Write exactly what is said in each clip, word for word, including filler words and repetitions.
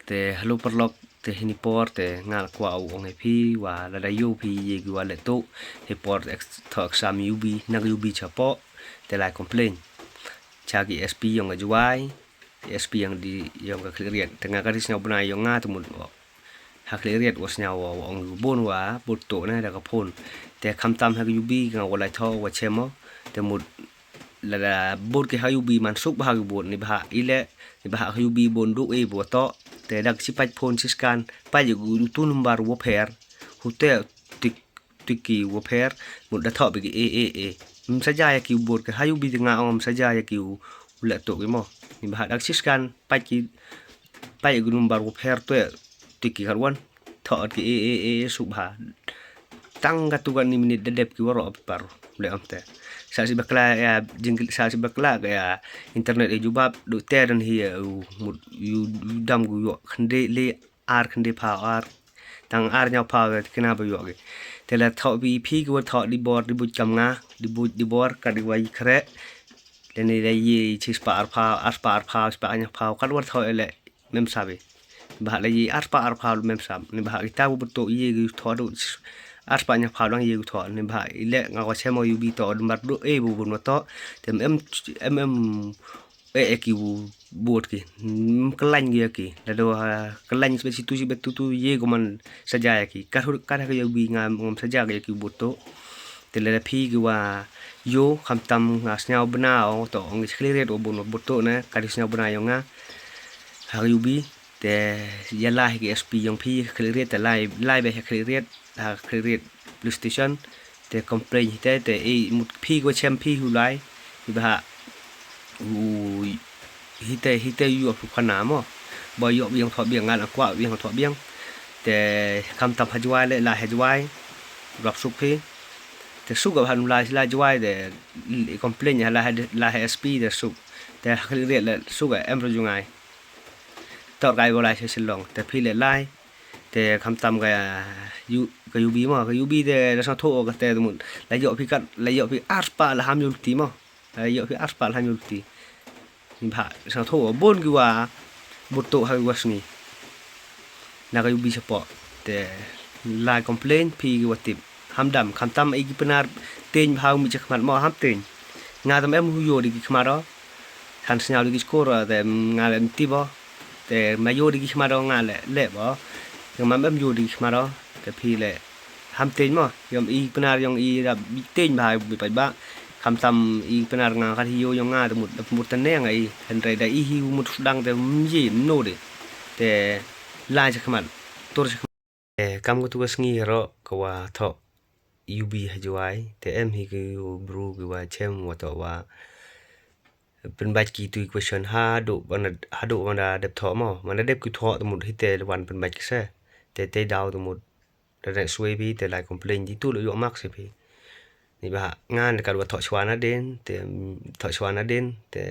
Te hello paralok, te hini por te nga la kwah u ong ïa phi wa lada ïoh phi ïa ki wa leh tuh hi por te ex-, thoh exam U B, na ka U B chapoh, te lai complain cha ki S P yong ka Jowai, te S P yong di yong ka Khliehriat. Te nga ka ri sñiaw bnai yong nga te mut ha Khliehriat wa sñiaw wa ong u bun wa bud tuh na da ka phone. Te khamtam ha ka U B nga wa lai thoh wa chem o, te mut lada bud ki ha U B man suk bha ki bud ni bha i leh, ni bha ha U B bun duk e bud toh. Te dak si pait phone si scan, pait ïa u tu number wa pher, hu te tik, tik ki wa pher, mut da thoh bi ki e, e, e. Msaja ïa ki bud ki ha U B te nga ong msaja ïa ki u leh tuh ki mo. Ni bha dak si scan, pait ki, pait ïa ki number wa pher tu tik ki khat wan. Thoh ki e, e, e, e, suk bha. Tang ka tu ka ni minit da dep ki waroh paper. Le am te. Sa si bakla ïa, jing sa si bakla ka ïa internet ïa jubab, du te dan hi ïa u mut yu dam gu yu khynde le ar khynde phaw ar. Tang ar ñiaw phaw ïa kina ba yu ki. Te la thoh bi phi ki wa thoh di bor, di buj kam nga, di buj di bor, ka di wa i kre. Le ni le i chi spah ar phaw, ar spah ar phaw, spah ñiaw phaw, ka wa thoh le. Mem sabi. Ba la i ar spah ar phaw mem sab. Ni ba kita bu betul i gi thoh du ar spah ñiaw phaw lang i gi thoh. Ni ba i le nga ko semo yu bi toh dumbar du e bu bu no toh. Te em, em, em, e, e ki bu bot ki. Em kelain gi ki. Lado, ah, kelain sibet situ sibet tu tu i gu man saja ïa ki. Kar hu-, kar ha ki yu bi nga ngam saja ïa ki bu toh. Te lada phi ki wa yu khamtam nga sñiaw bna o to ong ki Khliehriat o bun o bun to ne ka di sñiaw bna yong nga. Ha ka yu bi te ïa lai ki S P yong phi Khliehriat te lai, lai ba ha Khliehriat, ha Khliehriat police station te complain te, te e mut phi ko chem phi hu lai. Ba ha u hite, hite yu ap khana mo. Ba yu biang thoh biang ngal akwa biang thoh biang. Te khamtam ha Jowai le la ha Jowai. Rap suk phi. Te suk ha lai, la Jowai te i complain ha la ha, la ha S P te suk. Te ha Khliehriat le suk em ru jungai. Tor kai ba lai se Shillong. Te phi le lai. Te khamtam ka yu, ka yu bi mo, ka yu bi te da sa tho ka te mut. La yu phi kat, la yu phi ar spah la ham yul ti mo. Ai, ïoh phi ar spah la ñul ti. Ni bha, sa tho bun ki wa bud tuh ha ki wa sngi. Na ka yu bi chapoh. Te lai complain phi ki wa tip. Ham dam, khamtam i ki Pnar teiñ bha u mi chakhmat mo ham teiñ. Nga tam em hu yo di ki khmat o. Han sñiaw di ki skur o, te nga le em tip o. Te ma yo di ki khmat o nga le, le bo. Te mam em yo di ki khmat o. Te phi le. Ham teiñ mo, yong i Pnar yong i da teiñ bha bi pait ba. Khamtam i Pnar nga kat hi yo yong nga te mut, mut te ne nga i, hynrei da i hi mut sdang te mye no de. Te lai chakhmat, tur chakhmat. Te kam ko tu ka sngi ro ka wa thoh U B ha Jowai, te em hi ki u bru ki wa chem wa thoh wa. Pynbait ki tu question ha du wan, ha du wan da dep thoh mo, wan da dep ki thoh te mut hi te wan pynbait ki se. Te te daw te mut. Da ne swe bi te lai complain di tu lo yo mak se bi. Ni ba nga ne ka wa thoh chwa na den, te, mm, thoh chwa na den, te.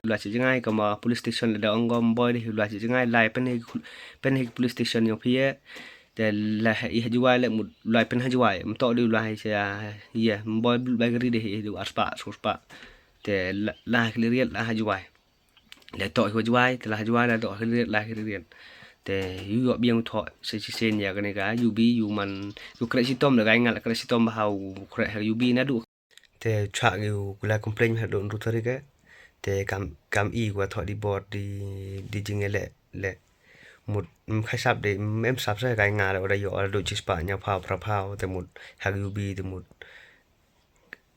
Lwa chi jngai ka ma police station le da ong gom boy di lwa chi jngai lai pen hi, pen hi police station yo phi ye. Te la i ha Jowai le mut lai pen ha Jowai, mto di lwa hi cha ye, boy bai gari de hi du ar spah, sur spah. Te la, la ha Khliehriat la ha Jowai. Le toh hi wa Jowai, te la ha Jowai, la toh hi riet, la hi riet. Te yu yo biang thoh, se chi sen ya kane ka, yu bi, yu man, yu kre si tom le gai ngal kre si tom ba hau kre ha yu bi na du. Te chak yu kula complain ha don ru tari ke. Te kam, kam i wa thoh di bor di, di jing le, le. Mut, mm, khai sap de, mm, em sap sa gai ngal, ora yo, ora do chi spah, nya phau, phra phau, te mut, ha yu bi, te mut.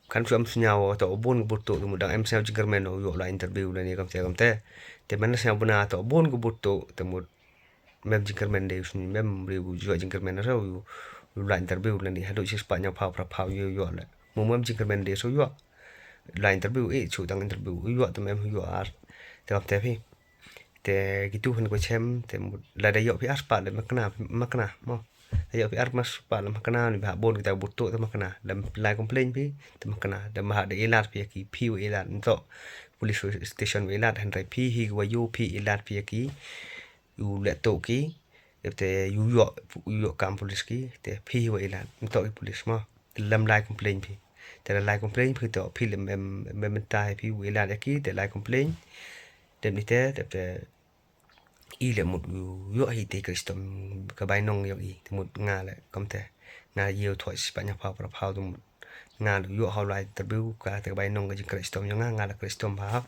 Kan shu em sñiaw, to bun ki bud tuh, te mut dang em sñiaw jingkyrmen, u yoh la interview lane kamte kamte. Te men sñiaw bna, to bun ki bud tuh, te mut mem jingkyrmen de, u sñiaw mem briew u yoh jingkyrmen, so u, u la interview lane, haduh chi spah ñiaw phaw, phra phaw, u yoh la. Mu mem jingkyrmen de, so u yoh. La interview, eh, chu dang interview, u yoh, te mem u yoh ar. Te kamte phi. Te kitu hynne ko chem, te mut, lada ïoh phi ar spah le makna, makna, mo. Lada ïoh phi ar spah le makna, ni ba bun kita bud tuh te makna. Lada lai complain phi, te makna. Lada ma ha da ilat phi ki phi wa ilat nto. Police station wa ilat, hynrei phi hi wa ïoh phi ilat phi ki. U leh tuh ki, te ïoh, ïoh kam police ki, te phi hi wa ilat nto ki police mo. Lada lai complain phi. Te lada lai complain phi to phi lem em, em, em tai phi wa ilat ki, te lai complain. Te ni te, te, te, i leh mut u ïoh hi te ka shitom ka bainong ïoh i te mut nga leh kumte. Nga ïoh thoh shipat hynñiewphew phra phew te mut nga leh ïoh hawlai interview ka te ka bainong ka jingkhreh shitom ïoh nga, nga leh khreh shitom bha.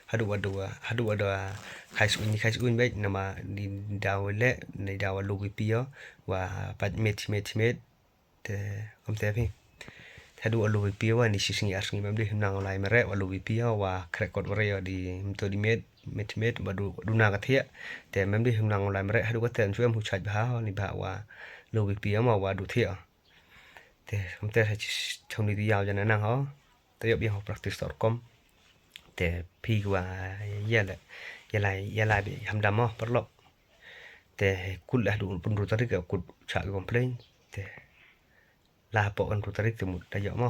Haduh wa duh wa haduh wa duh wa khai suiñ khai suiñ bad namar ni daw leh ni daw wa low B P ïoh wa pat met met met. Te kumte phi. Te haduh wa low B P wa ni shi sngi ar sngi mem dei hynñiew nang lai mreh wa low B P wa khreh kot wa re di mto di met met met wa du du na ka thiah. Te mem dei hynñiew nang lai mreh haduh ka te chu em hu chaj bha ni bha wa low B P ma wa du thiah. Te kumte sa chi chong ni di yaw jana nang ho. Te ïoh bi ho practice tor kom. Te phi wa ya le ya lai ya lai bi hamdam mo parlok. Te kut lah du pun ru tarik kut cha complain. Te la pok kan ru tarik te mut da ïoh mo.